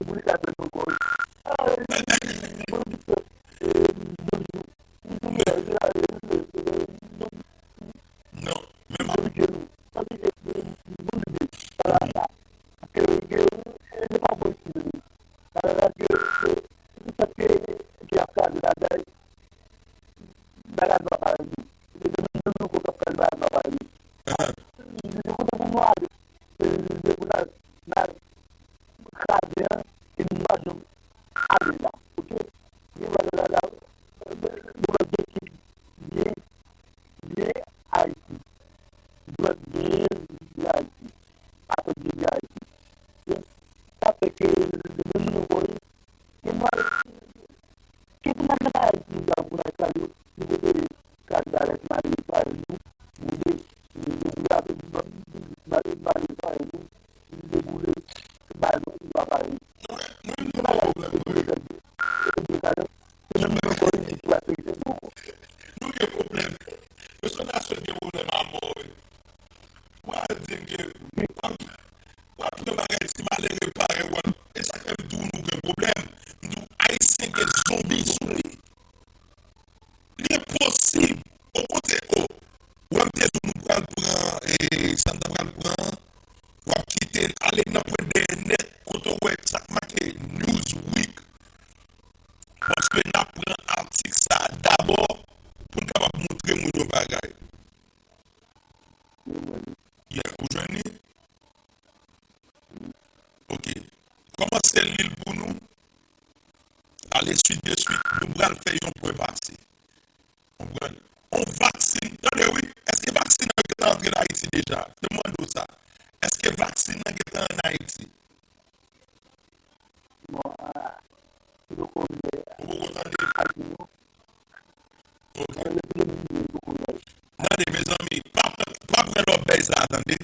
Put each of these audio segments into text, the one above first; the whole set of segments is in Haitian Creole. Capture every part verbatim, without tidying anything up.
pou li ka jwenn yon kòb. Ah, mwen di ke, eh, bonjou. Mwen di, eh, eh, eh, eh, non, men m ap, ke, ke, e pa bon siy. Sa vle di ke, ke, ke y ap kraze bagay, bagay pa parèt tou. Se menm jan nou k ap kraze bagay pa parèt tou. Li di kote pou nou ale. Se, se pou n al, n al kraze an, e nou pa janm ale la. Oke? Gen bagay la, la, nou pral gen tout byen, byen Ayiti. Nou pral gen byen Ayiti. Atò gen byen Ayiti. Sa fè ke, de menm nou voye, gen mwa, gen mwa nan Ayiti, nou pral pou n al kraze, nou voye kraze avèk mari pa nou, boule, nou boule avèk mari pa nou, nou boule, ba nou, ba nou. Nou gen pwoblèm. Mesye nasyon gen pwoblèm a mò, wi. W a di m ke w ap, w ap pran bagay ti malere parèy w ap, e sa k fè m di w nou gen pwoblèm. M di w, Ayisyen gen zonbi sou li. Li enposib. O kontrè, o, w ap te di w nou pral pran, e, sa n ta pral pran, w ap kite l ale nan pwen dèyè nèt, kote w wè sa k make Newsweek. Paske n ap pran atik sa a dabò pou n kapab montre moun yon bagay. Yeah, ou jwenn li? Ok. Kòmanse li l pou nou. Ale swit de swit. Nou pral fè yon pwen pase. Konprann? On vaksin, tande wi, èske vaksin nan gentan antre nan Ayiti deja? Te mande w sa. Èske vaksin nan gentan ann Ayiti? Bon, ah, yo konnen. Ou poko tande? Ayiti, non. Ok. Tande, mezanmi, pa, pa pran lòbèy sa a, tande.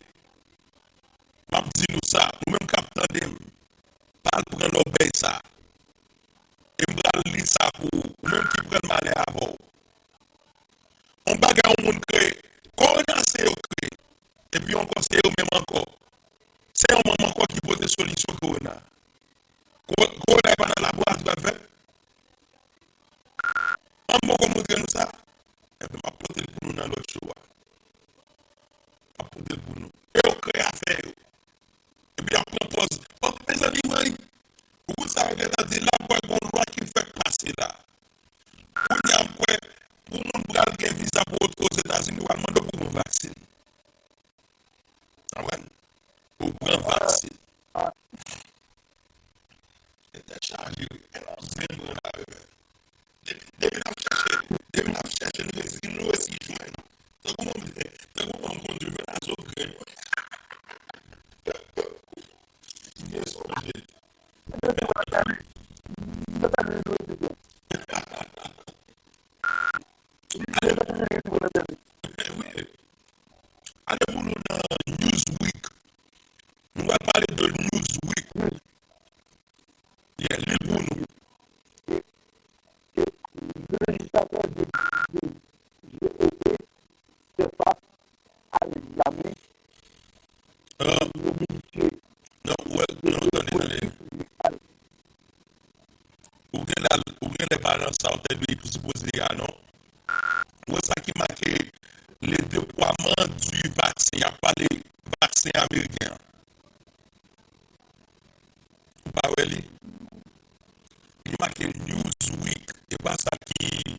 M ap di nou sa, ou menm k ap tande m, pa al pran lòbèy sa. E m pral li sa pou ou, ou menm ki pran l, m ale avè w. On bagay yon moun kreye, kowona se yo kreye. Epi ankò, se yo menm ankò. Se yo menm ankò ki pote solisyon kowona. Ko-, kowona pa nan laboratwa l fèt. An m poko montre nou sa? Enben, m ap pote l pou nou nan lòt show a. M ap pote l pou nou. E yo kreye afè yo. Epi y ap pran pòz. Bon, mezanmi, mwen, ou konn sa yo gentan di la, m kwè gon lwa ki fèk pase la. Kounye a, m kwè, pou moun pral gen viza pou rantre Ozetazini, yo pral mande w pou pran vaksin. Sa wè l? Ou pran vaksin. E tèt chaje, wi. E l ap zen pran la, wi. Depi, depi n ap chèche, depi n ap chèche, nou resi, nou resi jwenn. Tankou mwen, tankou mwen kondwi men azo grenn mwen. Byen sonje. Ale, wi. Ale pou nou nan Newsweek. Nou va pale de Newsweek. Yeah, li pou nou. Rejistratè de, de G O P fè fas a egzamen Ah, non, ou wè, non, tande, tande. Ou gen lè, ou gen lè pa nan sa ou te dwe sipoze ye a, non. Ou wè sa ki make le deploiement du vaccin, y ap pale vaksen ameriken an. Ou pa wè li? Li make Newsweek. E pa sa ki,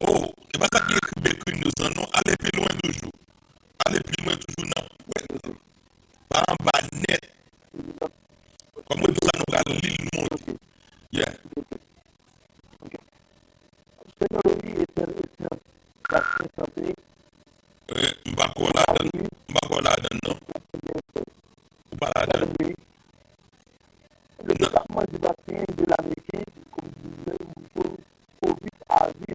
oh, e pa sa ki ekri Baker News lan, non. Ale pi lwen toujou. Ale pi lwen toujou nan pwen. Pa anba nèt. Kòm ou di sa, nou pral li l monte. Yeah. Teknoloji e syans, vaksen sante, eh, m pa kwè ladan, m pa kwè ladan, non. Ou pa ladan. Le Département du Vaccin de l'Amérique, Covid a vu,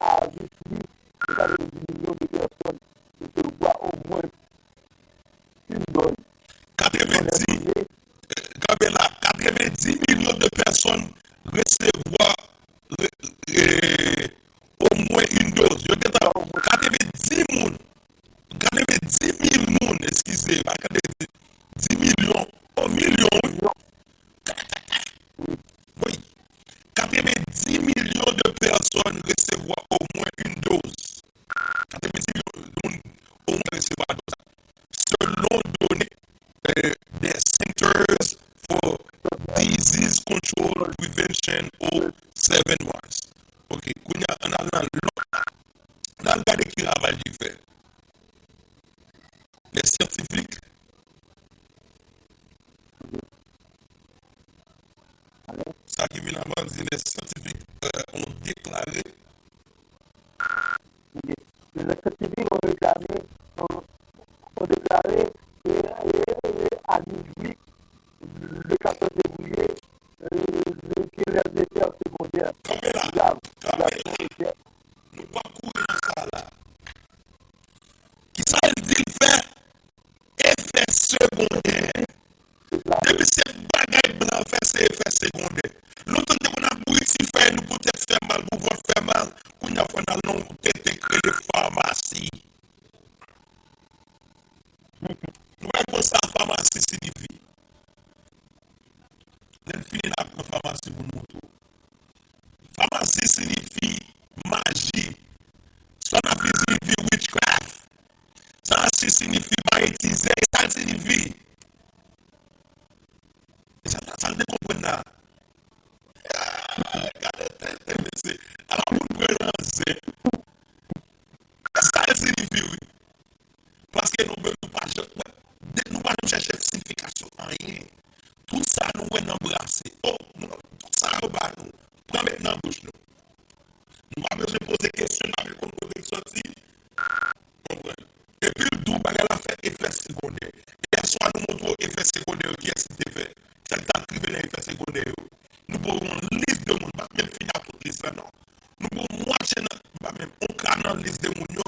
a vu plus de quatre-vingt-dix millions de personnes recevoir au moins une dose. Katrevenndis, kanpe la, katrevenndis milyon de pèsonn resevwa, re-, e, omwen yon doz. Yo gentan, katrevenndis moun, katrevenndis mil moun, eskize, pa katrevenndis, dis milyon, on milyon, wi. Finalman, divès syantifik, euh, ont déclaré. Divès syantifik ont réclamé, ont, ont déclaré et, et, et adduit le quatorze février, euh, que les effets secondaires graves, graves, graves. Nou p ap kouri nan sa la. Kisa l di l fè? Efè segondè. Depi se bagay blan fè, se efè segondè. Lontan te konn abwiti fè nou poutèt fè mal, pou vòt fè mal. Kounye a fò n al nan yon tenten k rele famasi. Nou wè konsa famasi siyifi. Lè n fini, n ap pran famasi pou n montre w. Famasi siyifi maji. Sanafi siyifi witchcraft. Sanasi siyifi mayitizè. E sa l siyifi? E sa, sa l te konprann la? Ah, gade tèt, tèt, mesye. Ala moun pran nan zen. E sa l siyifi, wi. Paske nou menm, nou pa janm, nou pa janm chèche siyifikasyon anyen. Tout sa nou wè nan brase, oh, nou, tout sa yo ba nou, pran met nan bouch nou. Nou pa bezwen poze kesyon, n pa bezwen konn kote l soti. Konprann? Epi l di w bagay la fè efè segondè. Yè swa nou montre w efè segondè yo, kiyès ki te fè? Sa k t ap rive nan efè segondè yo. Nou ba w yon lis de moun, m pa t menm fini ak tout lis la, non. Nou ba w mwatye nan, m pa menm, yon ka nan lis de moun yo,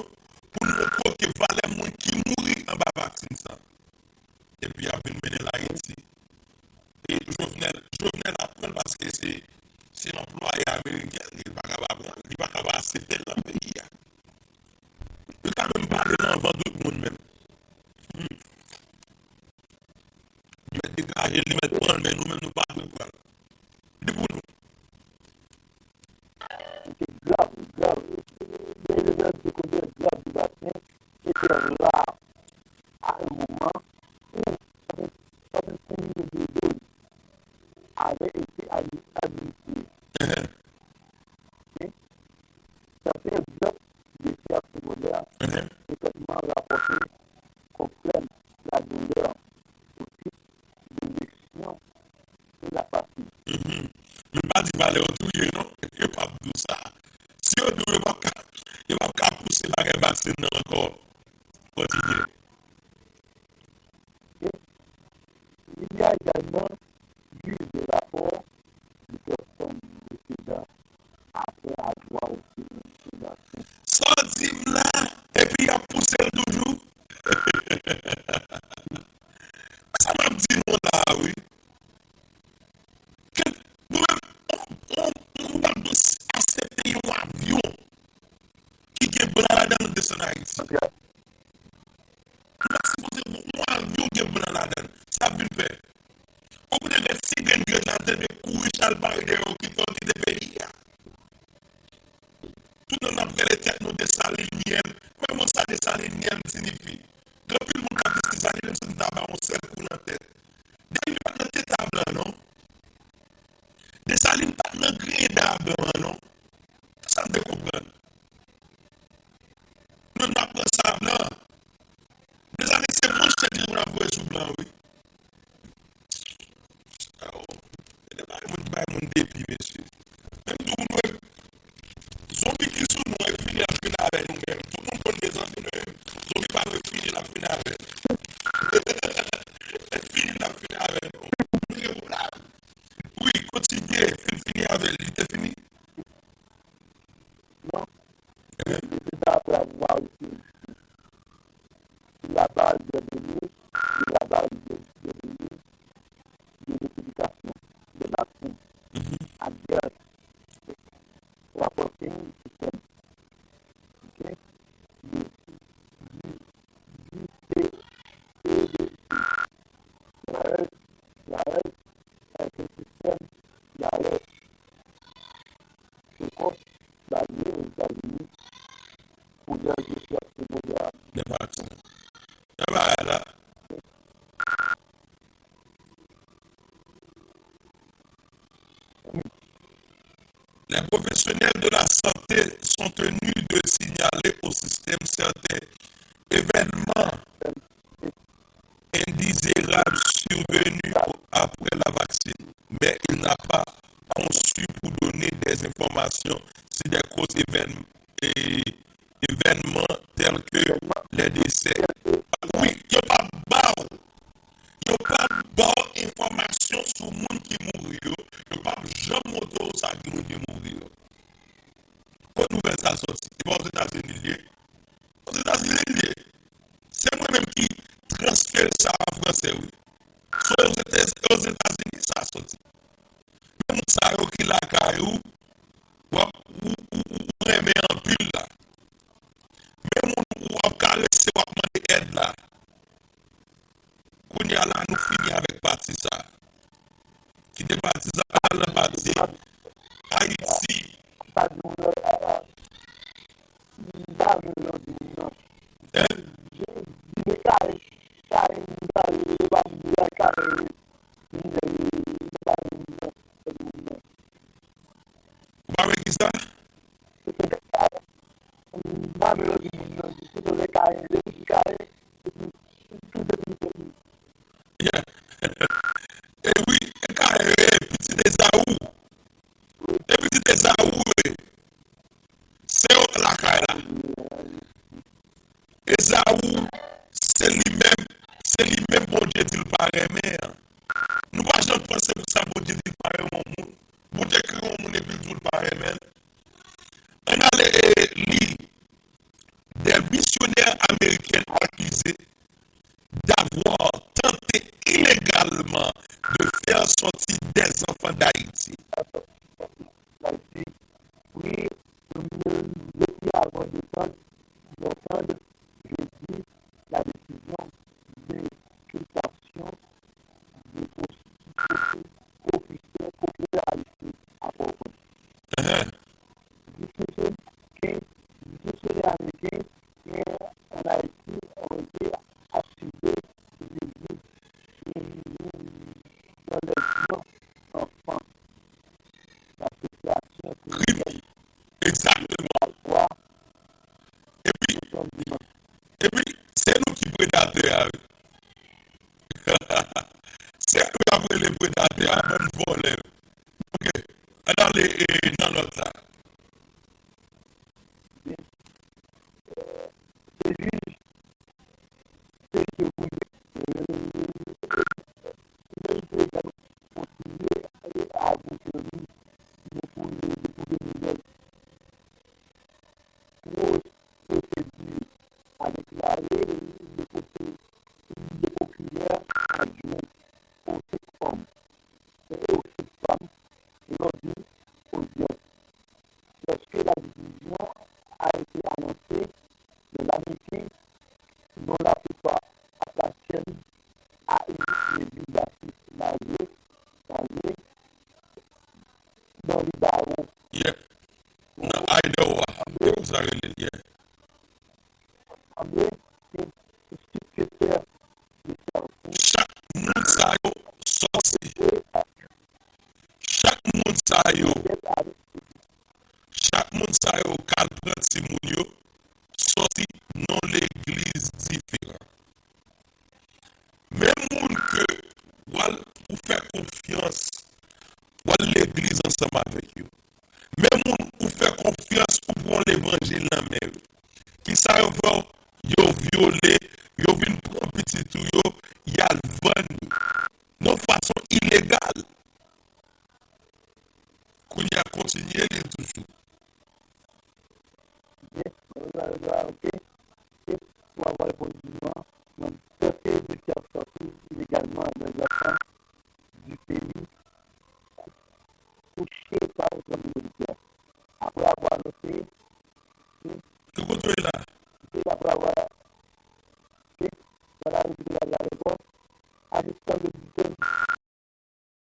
pou n montre w ke valè moun ki mouri anba vaksin sa. Epi y ap vin mennen l Ayiti. E Jovenel, Jovenel ap pran l paske se, se anplwaye ameriken, li pa ka pa pran l, li pa ka pa aksepte l nan peyi a. Li ka menm pale nan van tout moun menm. Hmm. Li mèt degaje l, li mèt pran l, men nou menm nou pa dwe pran l. Li pou nou. Li te grav, grav. Gen rezèv de kondè grav di vaksen, se te la à un moment où soixante-cinq millions de doses avaient été ad-, administrées. Sa se egzanp de efè segondè, frekanman rapòte kòm flèm, ladoulè, otis, depresyon, e la fatig. Mhm. Men pa di valè yo touye non, yo p ap di w sa. Si yo di w yo p ap ka, yo p ap ka pouse bagay vaksen nan ankò. Kontinye. Il y a également eu des rapports de personnes décédant après avoir reçu une injection. Sa w di m la, epi y ap pouse l toujou. Sa m ap di nou la, wi. Ke nou menm, on, on, on, nou p ap dwe aksepte yon avyon ki gen blan ladan l desann Ayiti. Nou pa sipoze voye yon avyon gen blan ladan l. Sa ap vin fè. Ou konnen gen ti grenn grenn la, te dwe kouri chal bare dèyè yo kite yo kite peyi a. Tout moun ap rele tèt nou Desalin, Myèl. Men bon, sa Desalin, Myèl siyifi. Gen anpil moun k ap di Desalin, menm si m ta ba yon sèl kou nan tèt. Desalin pa t nan teta blan, non. Desalin pa t nan greda blan, non. Sa m te konprann. Nou, n ap pran sa blan. Mezanmi, se manchèt li pou n ap voye sou blan, wi. Awo. Gade bay moun, bay moun depi, mesye. Menm tou moun wè zonbi ki sou nou, e fini l ap fini avè nou menm. Tout moun konn gen zanmi nou menm. Zonbi pa dwe fini l ap fini avè nou. E fini l ap fini avè nou. Nou gen pwoblèm. Wi, kontinye, fin fini avè l, li te fini. Non. Li te daprè avwa isi. Sur la base des données, sur la base des, des données de notification des vaccins ak des rapporting system. Ok? De, de, de, de, de, de, de, de, de, de, avèk yon sistèm d'alèt prekòs baze Ozetazini pou lè efè segondè. Nan vaksen. Nan bagay la. Les professionnels de la santé sont tenus de signaler au système certains événements indésirables survenus après la vaccine, mais il n'a pas conçu informations sur des causes événements, et événements tels que les décès. Wi, yo pa ba w. Yo pa ba w enfòmasyon sou moun ki mouri yo. Yo pa janm montre w sa ki moun ki mouri yo. Kot nouvèl sa sòti? E pa Ozetazini li ye? Ozetazini li ye. Se mwen menm ki transfere sa an fransè, wi. Se Ozetazini sa sòti. Men moun sa yo ki lakay ou, w ap, ou, ou, ou, ou renmen anpil la. Men moun ou ap karese, w ap mande èd la. Kounye a la, nou fini avèk pati sa. Kite pati sa, al nan pati Ayiti. Hein? Ou pa wè ki sa? Yeah. E wi, e ka e pitit Ezaou. E pitit Ezaou, e. Se yo lakay la. Ezaou, se li menm, se li menm Bondye di l pa renmen an. Nou pa janm panse pou sa Bondye di l pa renmen yon moun. Bondye kreye yon moun epi l di w l pa renmen l. Ann ale, e, li. Des missionnaires américains accusés d'avoir tenté illégalement de faire sortir des enfants d'Haïti. Wi, depi avan desann, desann, jedi, la décision d'inculpation de professeur, professeur Coquelin à Port-au-Prince. Discussion, discussion américaine en Haïti ont été accusés de dans les enfants. Krim. Egzakteman. Epi, epi, se nou ki predatè a, wi. Se nou k ap rele predatè a, bann vòlè. Ok. Ann ale, e, nan lòt la. Se jij, se ke pou li, kontinye a gouvènman pou de pou de nouvèl pwosedi a deklare le procureur adjoint aux cinq femmes, aux cinq femmes lors d'une audience. Lorsque la décision a été annoncée, les Américains, dont la plupart appartiennent à une église baptiste mariée, mariée dans l'Idaho. Yeah. Nan Idaho a, e konsa rele l, yeah. Chak moun sa yo sòti. Chak moun sa yo, chak moun sa yo k al pran timoun yo sòti nan legliz diferan. Men moun ke w al, ou fè konfyans, w al legliz ansanm avèk yo. Men moun ou fè konfyans, ou pran levanjil nan men yo. Kisa yo fè w?